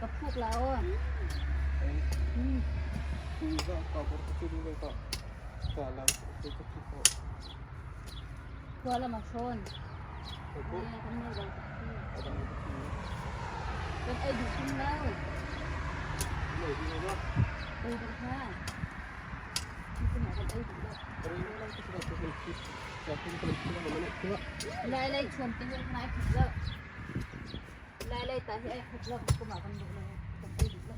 Ka phuk la aw. Khua lam a hrawn. Kan nei lo. Kan ei duh hrim lo. Ei duh hna. Kan ei duh lo. Lai lei chuan te hi ngai khat lo. Lai lei ta hi ai khat lo kuma kan duh lo. Kan ei duh lo.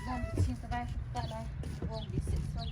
Nan chin sa vai hruk ta lai. Wong bi sit son.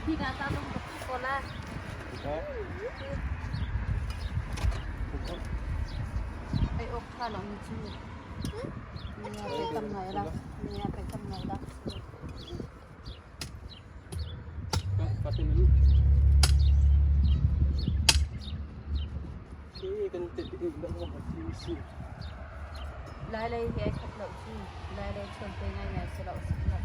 Hi ka ta lung ka ko la. Ai ok tha lo mi chu. Nia pe tam ngai la. Nia pe tam ngai la. Lailei hi ai khat lo cu. Lailei chuan te ngaingai si lo sak lo.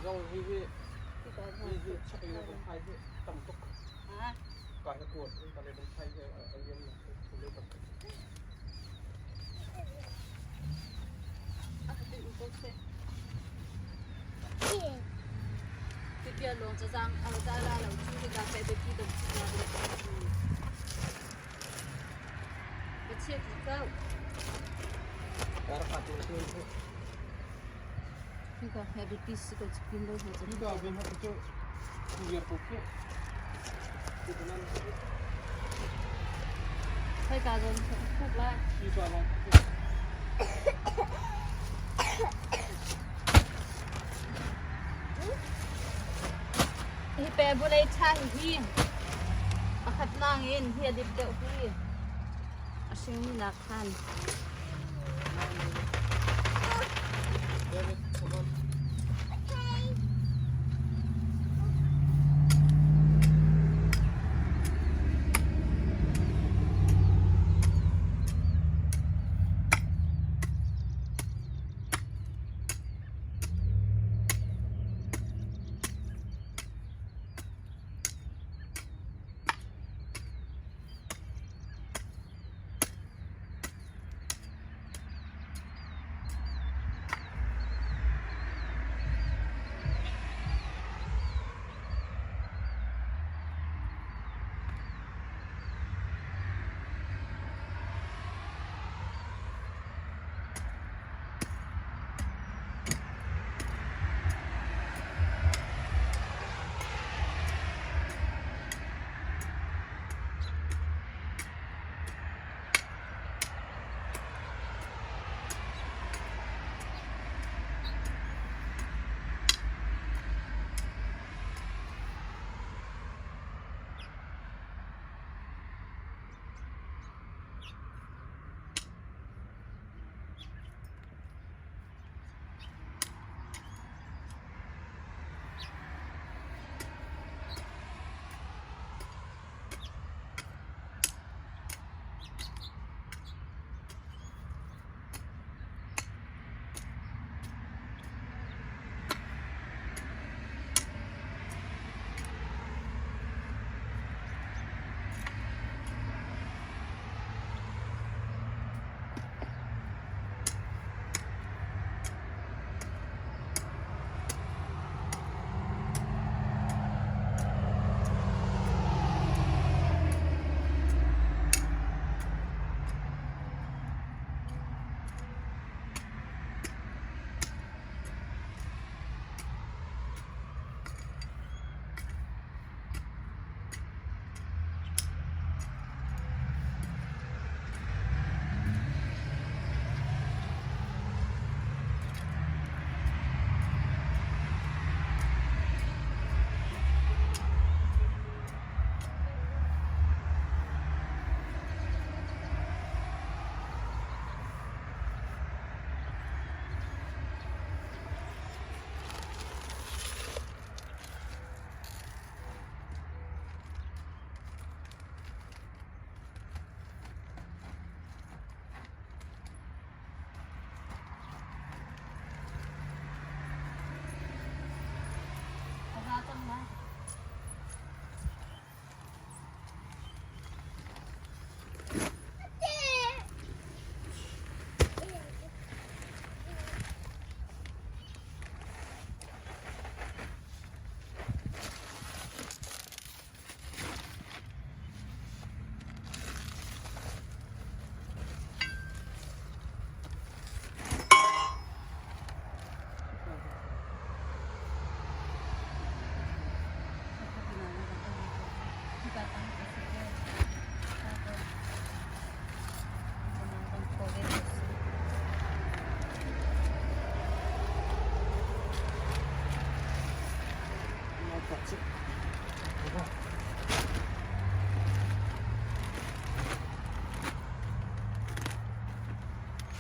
Zong hi hi hi chak le bungphai hi tam tuk. Ka hi kuat ka le bungphai hi a lian le tam tuk. Bia lawng cazang a za la lo cu hi ka pe biapi dom si na le Biachia ki kau. Kar ka tu tu. Hi ka he biapi si ko pin lo ha Hi ka bin ha cu tu ko khi. Tu nan. Hoi ka zon khuk lai. Hi ka long. Hi pe vulei ṭha hi pakhat nangin hi a dip deuh hi a hringmi nak khan. A za cang lai.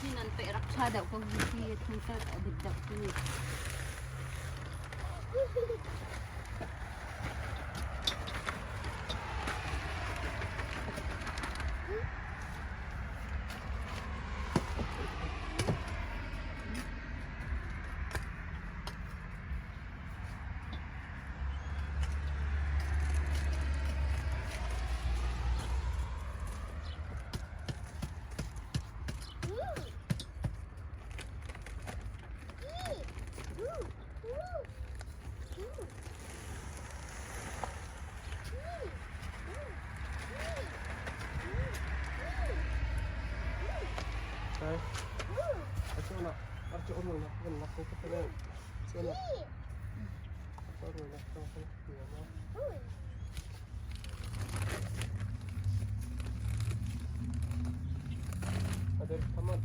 Hi nan pe rak ṭha deuh ko hi hi thingter a dik deuh ti. Sai. Acho na. Acho ono na. Van nak ko ko na. Cho na. Acho ono na. Cho ko na. Hadi tamam.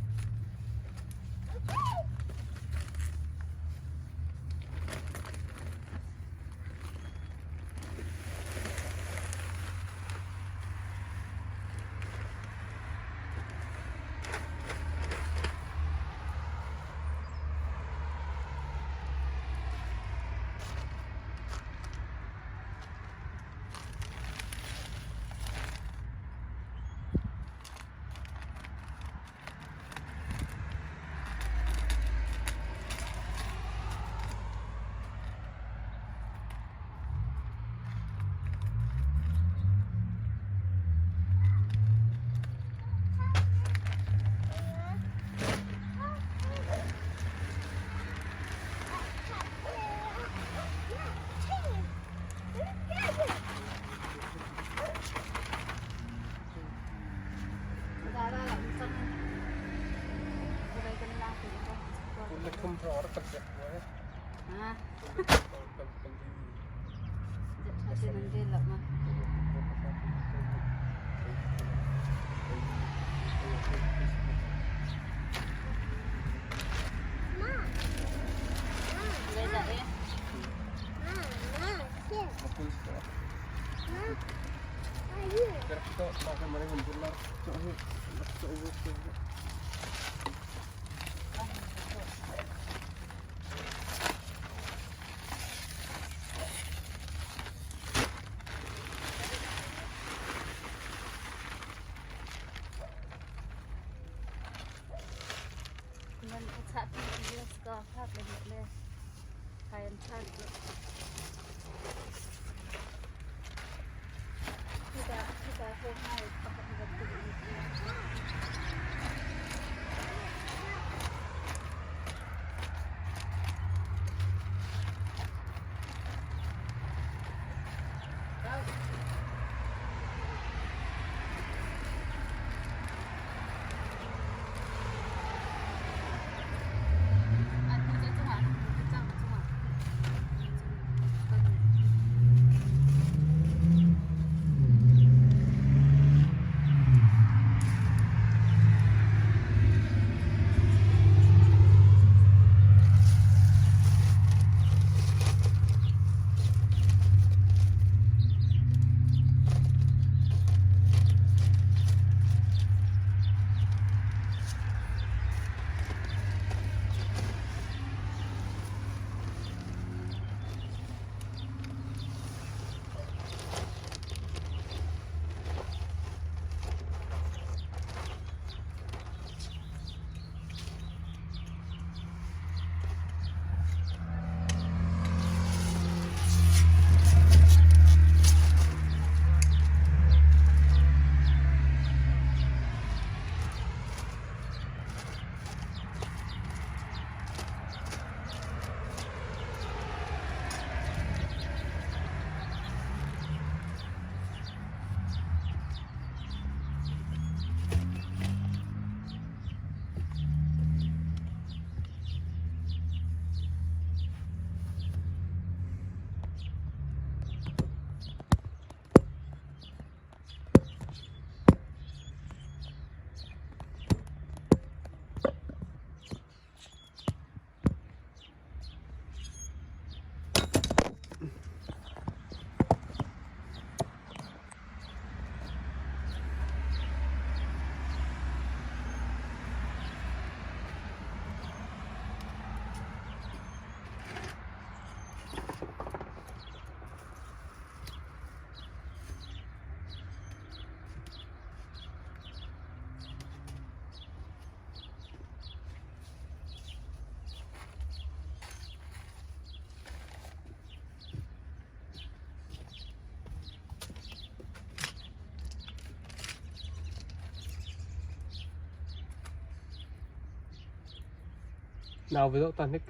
Nào với dẫu tàn nick.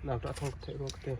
Nào đã thông thể luôn cái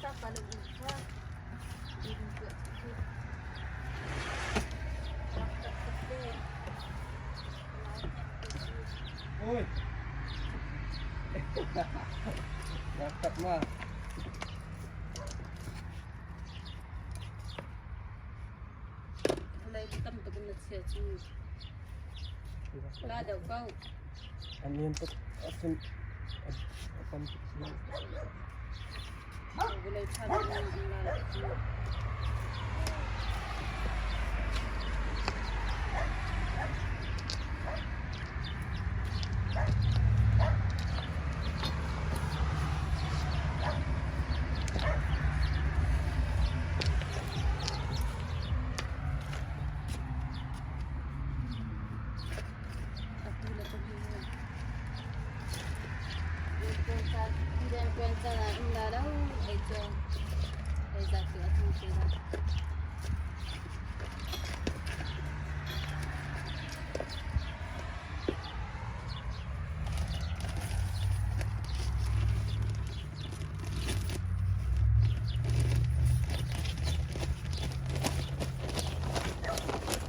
Oi. Dapat mah. Vawlei tam tuk in na chia cu. La deuh ko. An lian tuk ahcun a tam tuk si. Vawlei ṭha deuh in an la lo cu. Atu le ka hmu. Deng caan ah um la lo ei cu ei zat cu atu te la.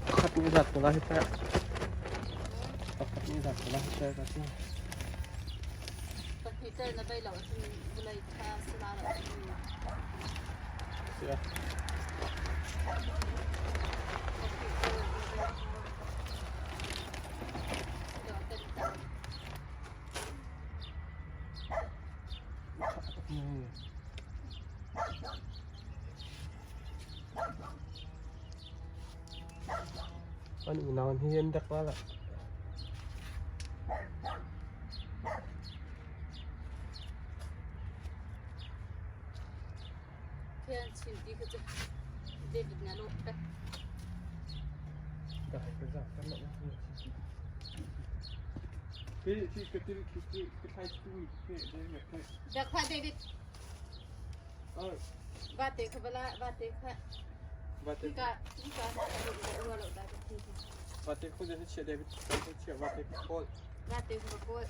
Pakhat nih zat ko la hi teh. Pakhat nih zat ko la hi teh ka ti. Pahnih tel na bei lo ahcun vawlei tha sala lo ahcun. Sia. Pahnih tel na bei lo. Dawh ten ta. An unau hi an dek la. Thian chin ti kha cu David na lawh pek. Dak kha David. Vate kha bala vate kha. Hika hika na lo da ka thi. Vate khu je chia David chia vate kawl. Vate kha kawl.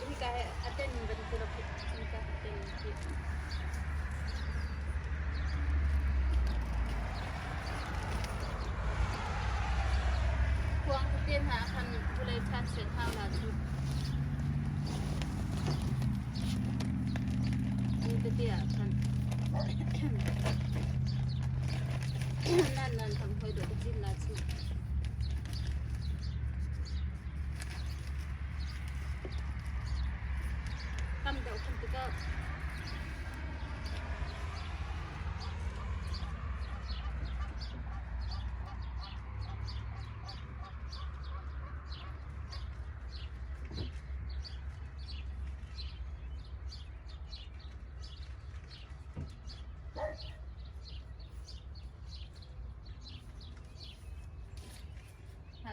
Hika he aten bantuk hika aten ki. Kuang te hna khan vulei ṭha chiat hau la cu. An tete ah khan nan nan tham hoi dawh ka cin la cu. Tam deuh khan tikah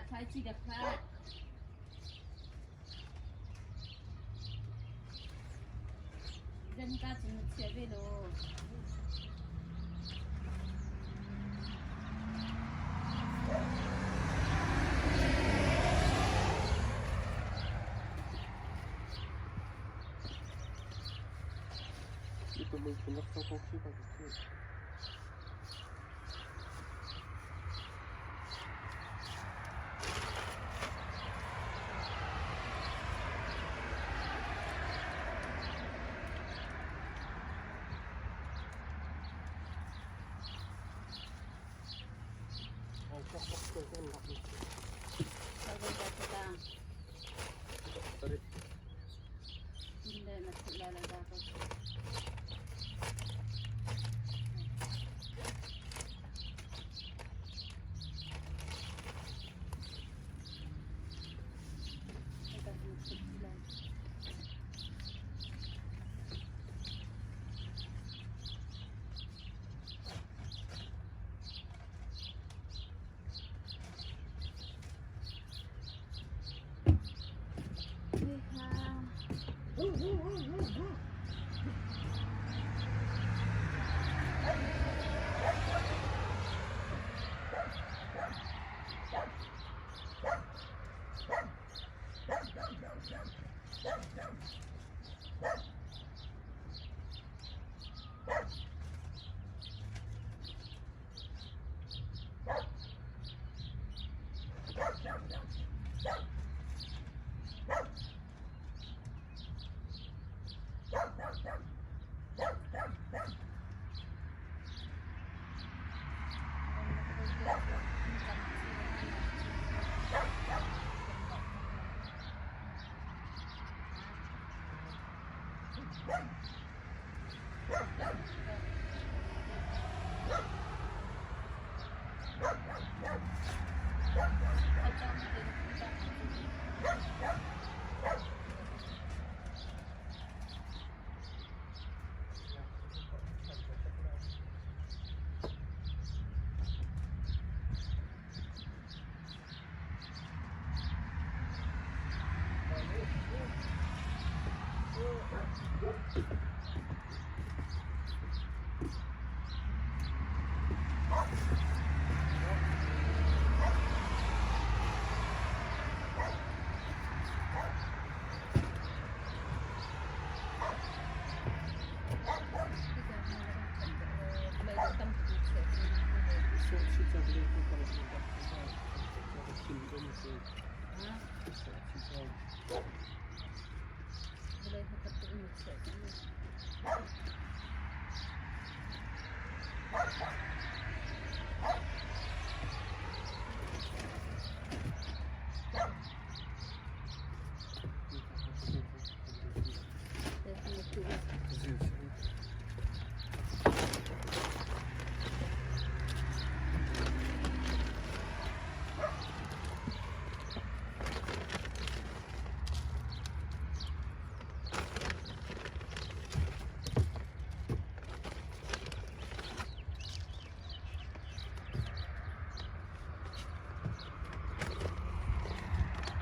Thlai ci dak hlah. Zan ka cu na chia ve law. Ito may punak sa kong sipa.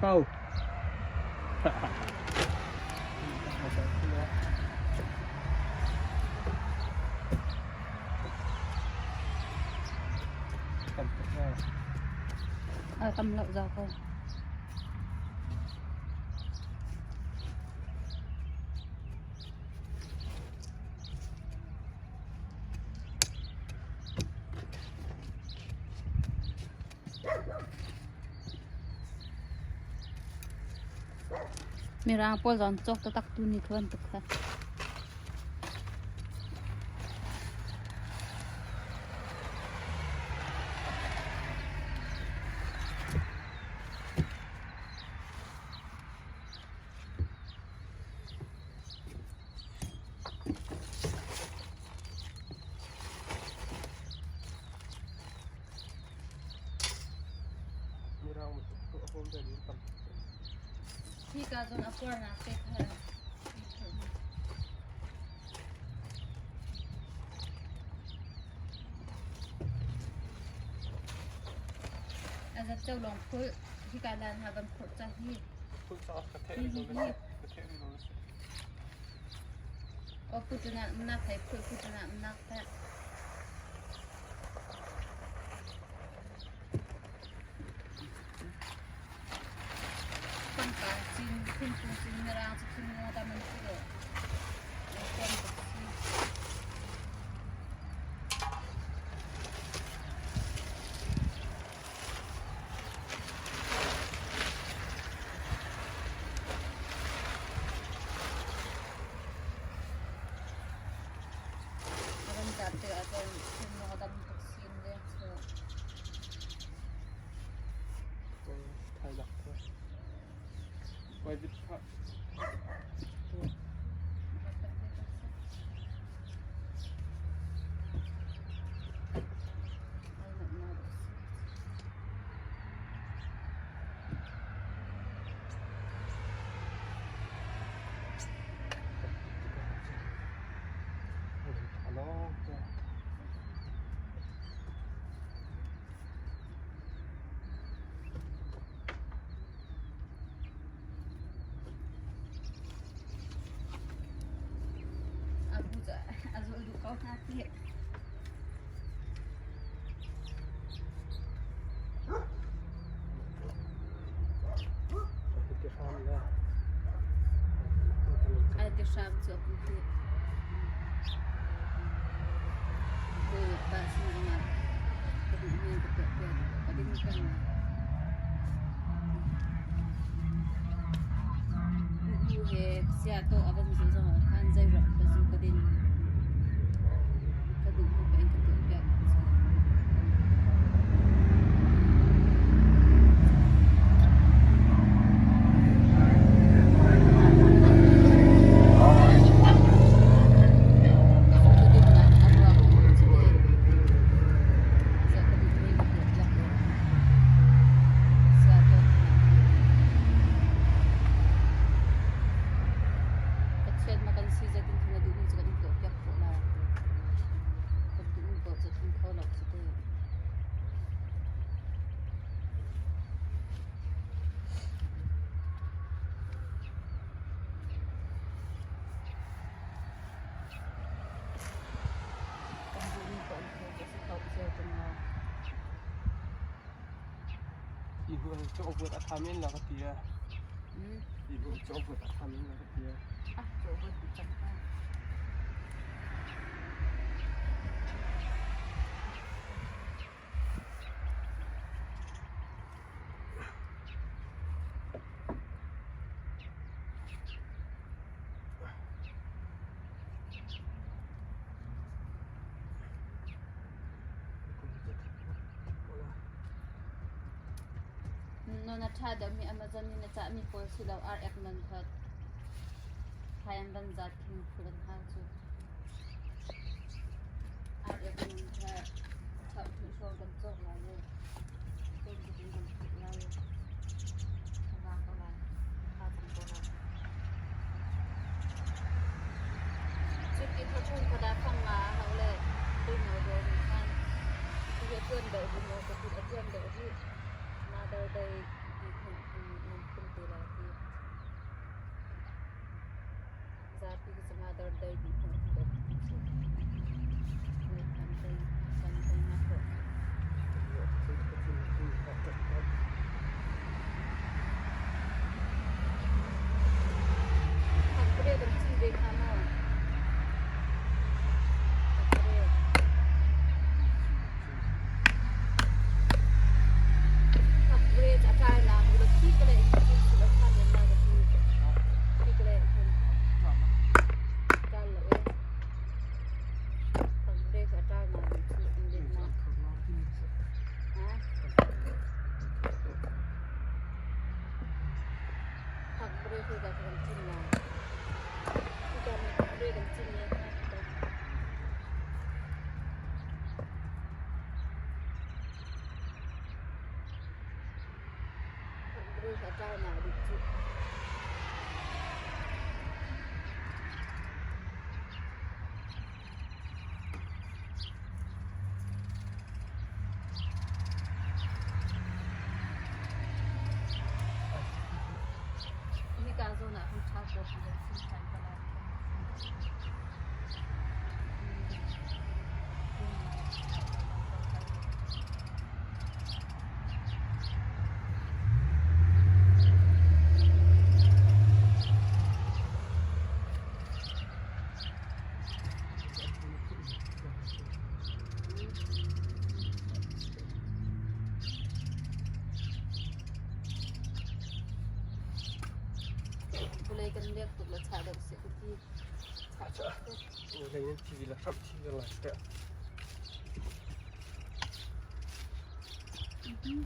Pau. Tam lo za ko. Mirang pawl zong cawk taktak tu nih kha bantuk kha. Hika zawn a puarnak te kha. A zat ceu lawng phul hika lan ha van phurh ca hi. Aw putuna nak thai phul putuna nak ta. Pangpar cin, thingkung cin, mirang cu thingmo tam an si lo. Tuan tuk si. A van zat tikah cun thingmo tam tuk sin le cu. A zul duh ko hna ti. Ai ti hram cu a pu hi. Pa sin zongah ka duhmi ka tuah piak ka ding peng lai. U he sia to a van zu zongah khan zei ruang ka zu ka din ka duh mu ka in ka tuah piak. Cawhvuat a ṭha men la ka ti ee. Hi bu cawhvuat a ṭha men la ka ti ee. Ah, cawhvuat ti cang ta. Non a ṭha deuhmi Amazon in na cahmi pawl silo ar-ek non kha thlai an van zat khin phul an hau cu. Ar-ek non kha chauh hnih hrawng kan cawk lai i tlawm tuk in kan phulh lai i a vang ko lai. A ṭha cang ko lai. Cuti thakung kha dah fang nga a hauh le tuino dawr in khan hi a tuan deuh rih maw ka ti a tuan deuh rih. Mother Day ti phun nan phun te lai ti. Zapi cu Mother Day ti phun an dawt cu. Nei phan peng, san peng a khawh. Thakpre kan cin ve hnga maw? Thakpre. Thakpre a ṭai na mu la khi ka le in cin si lo khan men lai ka ti. Khi ka le hin. Ṭal lo e. Thakpre a ṭai na mu chu in len na. Ha? Thakpre khi ka kan cin na. Khi ka thakpre kan cin ne. Thakpre a ṭai na dik cu. Hika zawn ah hun ṭha ko ti kan chim ṭhan ko lai. Vulei kan lek tuk le chah deuh seh ka ti. Chah. Vulei nan thi la hram thi la te. Mhm.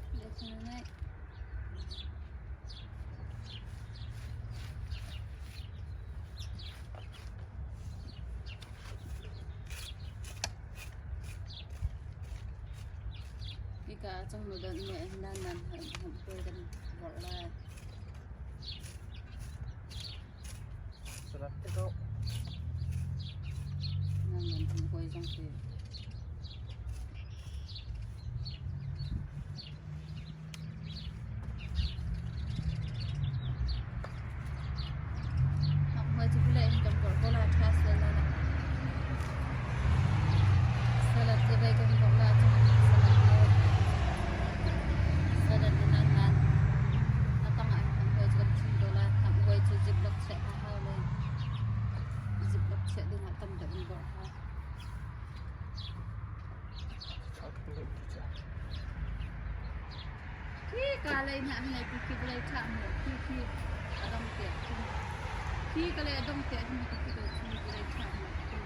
Hika ah cungnu donh nih nan nan hampuai kan vorh lai. Salat te ko. Nan nan hampuai zong khi. Hampuai cu vule in kan vorh ko lai ṭha sual lai lo. Salat le vei kan vorh lai cun salat le salat le nan nan a tang ah hampuai cu kan thim ko lai. Hampuai cu ziplock chiah kha hau le ziplock chiah ding ah tam deuh in vorh hau. Khi ka lei nih an lei khi vawlei ṭha an lei khi khi a dong te khi khi ka lei a dong te khi ka khi ka khi vawlei ṭha an lei khi.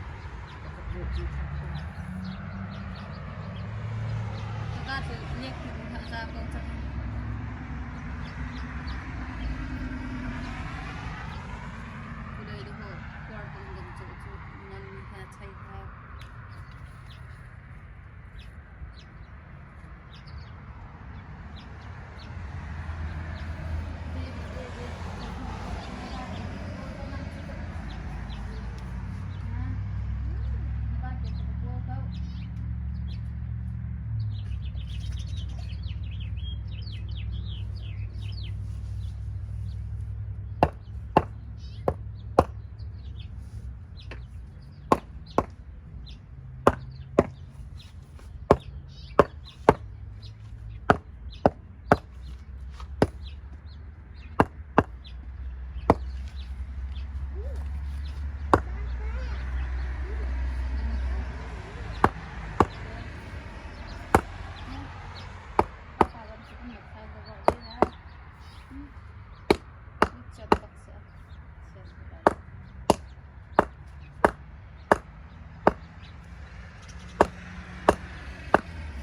Ka cu lek khi ha za ko cang. Vawlei le ho khuar kan gan cu cu nan ha chai ha.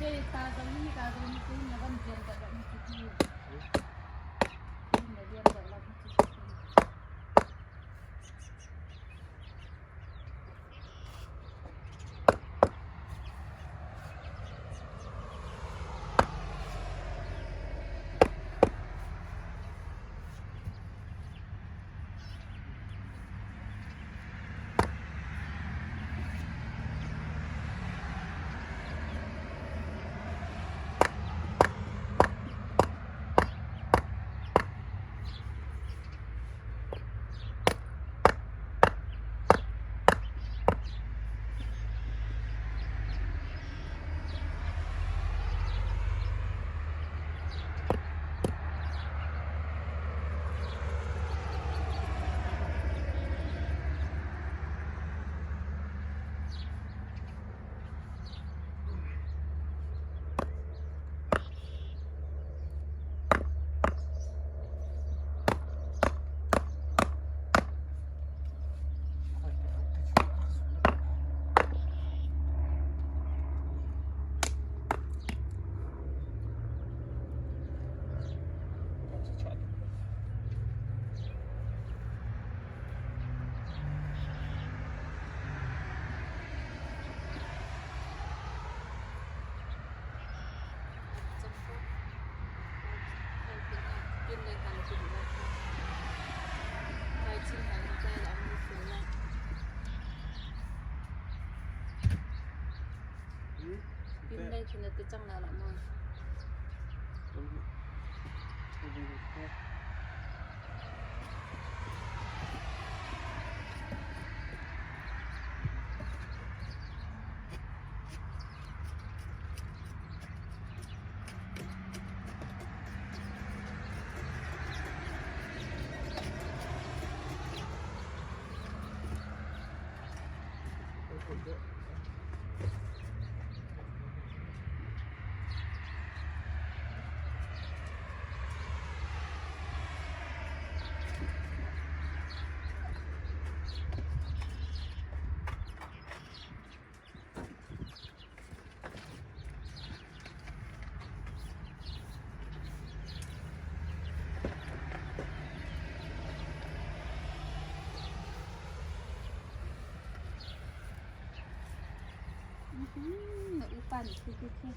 Hei ta zong hi ka zong hi na van vial deuh lah cu ti. Na vial deuh lah cu ti. Na upa nih khi khi khi.